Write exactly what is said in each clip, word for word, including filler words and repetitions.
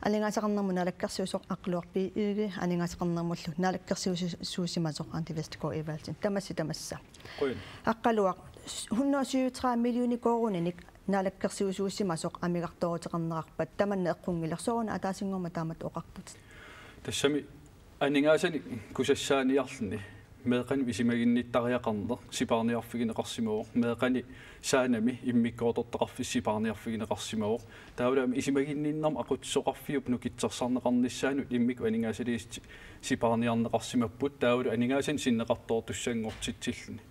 Aningaasaqarnermut naalakkersuisoq Aqqaluaq B. Egede, aningaasaqarnermullu naalakkersuisuusimasoq Randi Vestergaard Evaldsen. Tamassi tamassa. Qujan. Aqqaluaq, hundrede syvogtredive millioner koruuninik naalakkersuisuusimasoq amigartooruteqarnerarpat tamanna eqqunngilaq, sooruna ataasinngormat taamatut oqarputit? Tassami aningaasanik kusassaaniarluni meeqqanut isumaginnittariaqarneq sipaarniarfigineqarsimavoq, meeqqani saanami immikkoortortaqarfik sipaarniarfigineqarsimavoq. Taavalu aamma isumaginninnermut aqutsisoqarfiup nukittorsarneqarnissaanut immikkut aningaasaliissutit sipaarniarneqarsimapput, taavalu aningaasanik sinneqartoortussanngortitsilluni.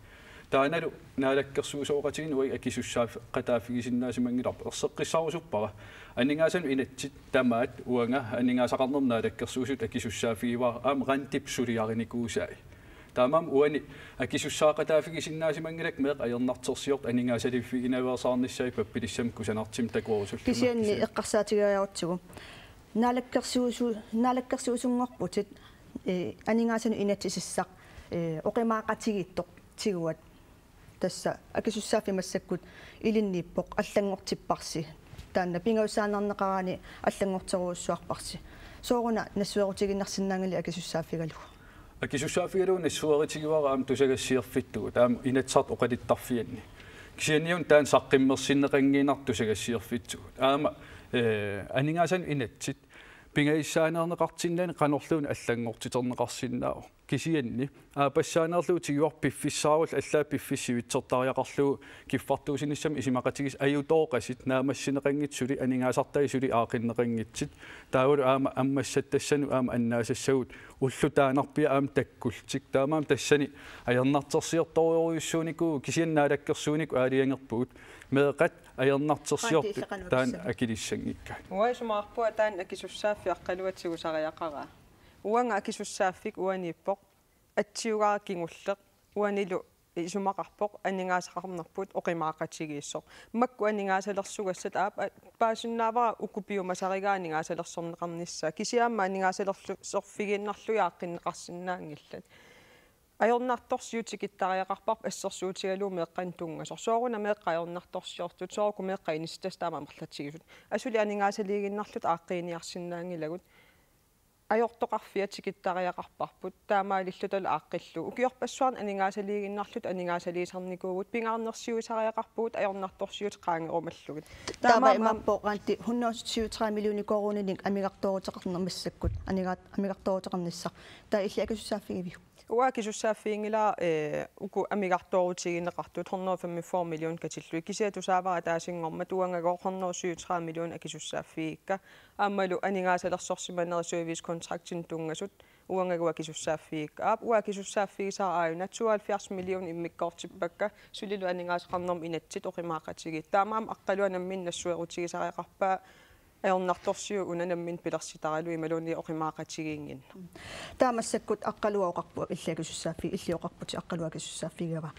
Taannalu naalakkersuisooqatigiinni uagut akisussaaffeqataaffigisinnaasimanngilaq, erseqqissarusuppara. Aningaasanut inatsit tamaat uanga aningaasaqarnermut naalakkersuisutut akisussaaffigivara aamma Randip suliarinikuusai. Taamaammat uani akisussaaqataaffigisinnaasimanngilakka meeqqat ajornartorsiortut aningaasaliiffiginaveersaarnissaat pappilissamik kusanartumik takorusullugu. Kisianni eqqarsaatigeriarutsigu naalakkersuisu-, naalakkersuisunngorputit, eh, aningaasanut inatsisissaq, eh, oqimaaqatigiittoq tiguat. Tassa akisussaaffik massakkut ilinniippoq, allanngortipparsi. Taanna pingajussaaneerneqarani allanngorterujussuarparsi. Sooruna nassuerutigiinnarsinnaanngilaq akisussaaffigalugu? Akisussaaffigalugu nassuerutigivara aamma tusagassiorfittugut, aamma Inatsisartut oqaluttarfianni. Kisianniuna taanna saqqummersinneqanngiinnartoq tusagassiorfittugut. Aamma, eh, aningaasanut inatsit pingajussaaneerneqartinnani qanorluunniit allanngortiterneqarsinnaavoq. Kisianni aappassaaneerlugu tiguarput piffissaarullu allaat piffissaq sivitsortariaqarlugu kiffartuussinissamut isumaqatigiissut ajutooqasit naammassineqanngitsut suli, aningaasartai suli aaqqinneqanngitsut. Taavalu aamma ammassattassanut aamma annaasassagut ulloq taannarpiaq aamma takkullutik. Taamaammat tassani ajornartorsiortorujussuunikuuvugut, kisianni naalakkersuinikkut aalajangerpugut meeqqat ajornartorsiortut taanna akilissanngikkaat. Uanga isumaqarpunga taanna akisussaaffik Aqqaluap tigusariaqaraa. Uanga akisussaaffik uaniippoq atsiugara kingulleq, uanilu isumaqarpoq aningaasaqarnerput oqimaaqatigiissoq. Makku aningaasalersugassat aap, a-, paasinnaavara uku piumasarigaat aningaasalersorneqarnissaat. Kisianni aamma aningaasalersorfigiinnarlugit aaqqinneqarsinnaanngillat. Ajornartorsiut tikittariaqarparput assersuutigalugu meeqqanut tunngasoq. Sooruna meeqqat ajornartorsiortut, soorlu uku meeqqat inissitassat taama amerlatigisut. Asuli aningaasaliiginnarluta aaqqiiniarsinnaanngilagut. Ajortoqarfiat tikittariaqarparput, taamaalillutalu aaqqillugu. Ukiorpassuarni aningaasaliiginnarluta aningaasaliisarnikuuvugut, pingaarnersiuisariaqarpugut ajornartorsiutit qaangerumallugit. Taava taamaammat imaappoq Randi hundrede syvogtredive millioner koruuninik amigartooruteqarneq massakkut, aniga-, amigartooruteqarnissaq. Taava illit akisussaaffigiviuk? Uanga akisussaaffiginngilara, eh, uku amigartoorutigineqartut hundrede femogfyrre millioner katillugit. Kisianni tusaavara ataasinngormat uangagooq hundrede syvogtredive millioner akisussaaffigikka. Aammalu aningaasalersorsimanerit servicekontraktinut tunngasut uangagooq akisussaaffigikkit. Aap, uanga akisussaaffigisara aajuna tooghalvfjerds millioner immikkoortippakka, sulilu aningaasaqarnermut inatsit oqimaaqatigiit. Taamaammat Aqqaluaq nammineq nassuerutigisariaqarpaa ajornartorsiut una nammineq pilersitaralugu imaluunniit oqimaaqatigiinnginneq. Taava massakkut Aqqaluaq oqarpoq illit akisussaaffi-, illit oqarputit Aqqaluaq akisussaaffigigavaa.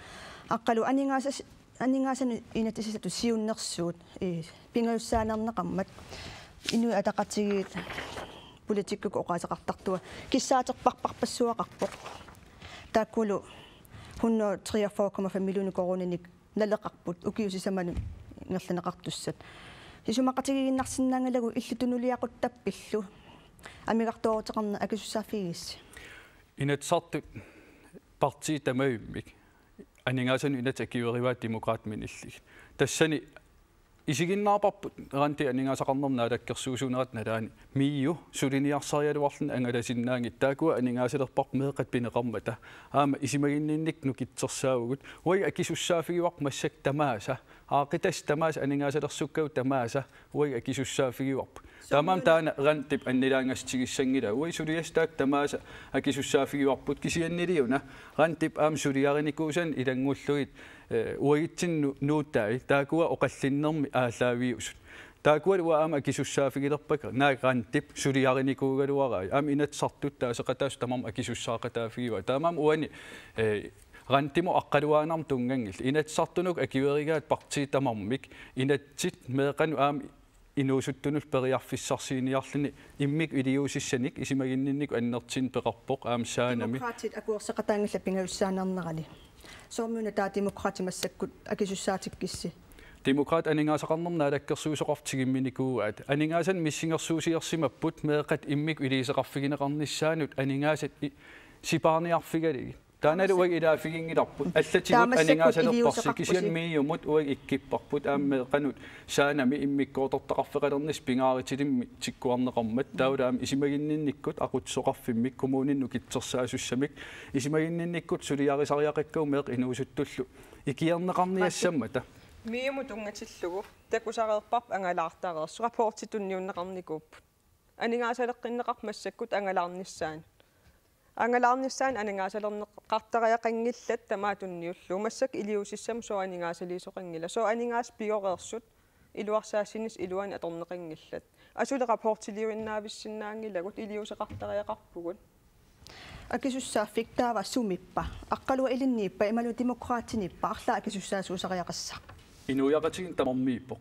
Aqqaluaq, aningaasas-, aningaasanut inatsisissatut siunnersuut, eh, pingajussaaneerneqarmat Inuit Ataqatigiit politikkikkut oqaaseqartartua kissaaterpassuaqarpoq. Taakkulu hundrede treogfyrre komma fem millioner koruuninik naleqarput ukiut sisamanut ingerlanneqartussat. Isumaqatigiinnarsinnaanngilagut, illit tunuliaquttappat illit amigartooruteqarneq akisussaaffigigissi? Inatsisartut partiit tamavimmik aningaasanut inatsit akuerivaat Demokraatit minillugit. Tassani isiginnaarparput Randi aningaasaqarnermut naalakkersuisuunerata nalaani, MIO suliniarsarigaluarluni angalasinnaanngitsoq, taakkua aningaasalerparput meeqqat pineqarmata. Aamma isumaginninnikkut nukittorsaavugut. Uagut akisussaaffigivarput massakkut tamaasa. Aaqqitassat tamaasa, aningaasalersukkagut tamaasa uagut akisussaaffigivarput. Taamaammat taanna Randip annilaangassutigissanngilaa. Uagut suliassat taakku tamaasa akisussaaffigivarput, kisianniliuna Randip aamma suliarinikuusanni ilanngullugit, eh, uagutsinnut nu-, nuutai, taakkua oqallinnermi aallaaviusut. Taakkualu uanga aamma akisussaaffigilerpakka, naak Randip suliarinikuugaluarai. Aamma Inatsisartut taaseqataasut tamarmik akisussaaqataaffigivaat. Taamaammat uani, eh, Randimut Aqqaluaannarmut tunnganngillat. Inatsisartunut akuerigaat partiit tamarmik inatsit meeqqanut aamma inuusuttunullu periarfissarsiiniarluni immikkut iliuusissanik isumaginninnikkut annertusinik peqarpoq aamma saanami. Demokraatit akuerseqataanngillat pingajussaaneernerani. Soormi una taava Demokraatit massakkut akisussaatikkissi? Demokraatit aningaasaqarnermut naalakkersuisoqarfik tigumminikuugaat. Aningaasanik missingersuusiorsimapput meeqqat immikkut iliuuseqarfigineqarnissaannut aningaasat i-, sipaarniarfigalugit. Taannalu uagut ilaaffiginngilarput. Allatigut aningaasalerparsi kisianni MIO-mut uagut ikkipparput aamma meeqqanut saanami immikkoortortaqarfeqalernissaq pingaarutilimmik tikkuarneqarmat. Taavalu aamma isumaginninnikkut aqutsisoqarfimmik, kommuninut nukittorsaasussamik, isumaginninnikkut suliarisariaqakkagut meeqqat inuusuttullu ikiorneqarniassammata. MIO-mut tunngatillugu takusareerparput angalaartareersut, rapportit tunniunneqarnikuupput. Aningaasaleqqinneqarpoq massakkut angalaarnissaanut. Angalaarnissaanut aningaasalerneqartariaqanngillat tamaat tunniullugu. Massakkut iliuusissamut sooq aningaasaliisoqanngilaq. Sooq aningaasat pioreersut iluarsaassinissat iluanni atorneqanngillat. Asuli rapportiliuinnaavissinnaanngilagut, iliuuseqartariaqarpugut. Akisussaaffik taava sumippa? Aqqaluaq ilinniippa imaluunniit Demokraatinippa arlaat akisussaasuusariaqassaaq? Inuiaqatigiinnut tamarmiippoq.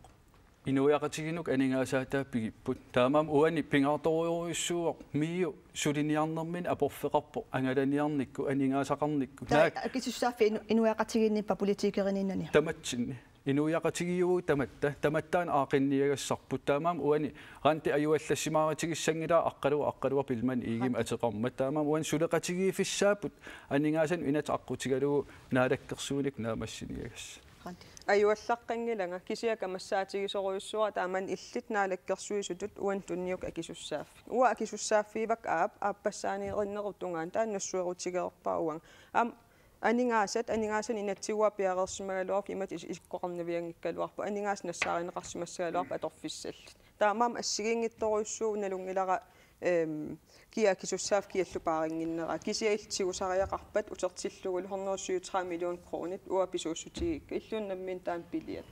Inuiaqatigiinnut aningaasaataat pigipput. Taamaammat uani pingaartorujussuuvoq MIO suliniarnermini aporfeqarpoq angalaniarnikkut aningaasaqarnikkut. Taava naak- akisussaaffik inu-, inuiaqatigiinnippa politikerinnginnani? Tamatsinni. Inuiaqatigiiugut tamatta, tamattaanut aaqqinniagassarput. Taamaammat uani Randi ajuallassimaarutigissanngilaa Aqqaluaq, Aqqaluaq Biilmann Egedemik ateqarmat. Taamaammat uani suleqatigiiffissaapput aningaasanut inatsit aqqutigalugu naalakkersuinikkut naammassiniagassat. Randi. Ajuallaqqinngilanga, kisianni kamassaatigisorujussuuara taamani illit naalakkersuisutut uani tunniukkat akisussaaffik. Uanga akisussaaffigivakkit aap, aappassaaneerinnerup tungaanut taanna nassuerutigereerpara uanga. Aamma aningaasat, aningaasanik inatsiguaq piareersimagaluarput imatut is-, isikkoqarnavianngikkaluarpoq, aningaasat nassaarineqarsimassagaluarput atorfissallit. Taamaammat assigiinngitsorujussuuvoq, nalunngilara, ehm, kia akisussaaffik kiallu paarinnginnera. Kisianni illit tigusariaqarpat utertillugulu hundrede syvogtredive million kronit uanga pisuussutigigakku. Illuunniit nammineq taanna piliat.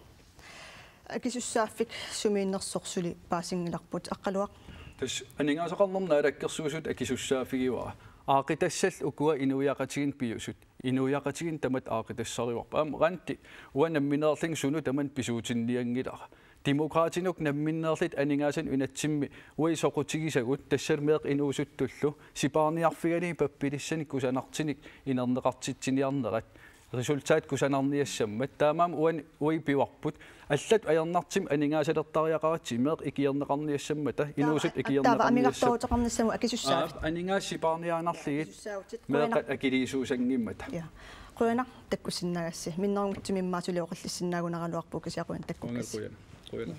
Akisussaaffik sumiinnersoq suli paasinngilarput, Aqqaluaq. Tassa aningaasaqarnermut naalakkersuisutut akisussaaffigivara. Aaqqitassat ukua inuiaqatigiinnut piusut. Inuiaqatigiinnut tamatta aaqqitassarivarput. Aamma Randi uanga nammineerlunga sunut tamanut pisuutinnianngilara. Demokraatinut nammineerluta aningaasanut inatsimmi uagut soqutigisagut, tassalu meeqqat inuusuttullu sipaarniarfigalugit pappilissanik kusanartunik inerneqartitsiniarnerat. Resultatit kusanarniassammat. Taamaammat uani uagut pivarput. Allatut ajornartumik aningaasalertariaqaratsigit meeqqat ikiorneqarniassammata, inuusuttut ikiorneqarniassammata. Taava amigartooruteqarnissamut akisussaaffik. Aap, aningaasat sipaarniaannarlugit. Akisussaavutit. Meeqqat akiliisuusanngimmata. Ja. Qujanaq takkussinnaagassi. Minnerunngitsumik immaqa suli oqallissinnaagunaraluarpugut, kisianni qujanaq takkukkassi. Qujanaq, qujanaq.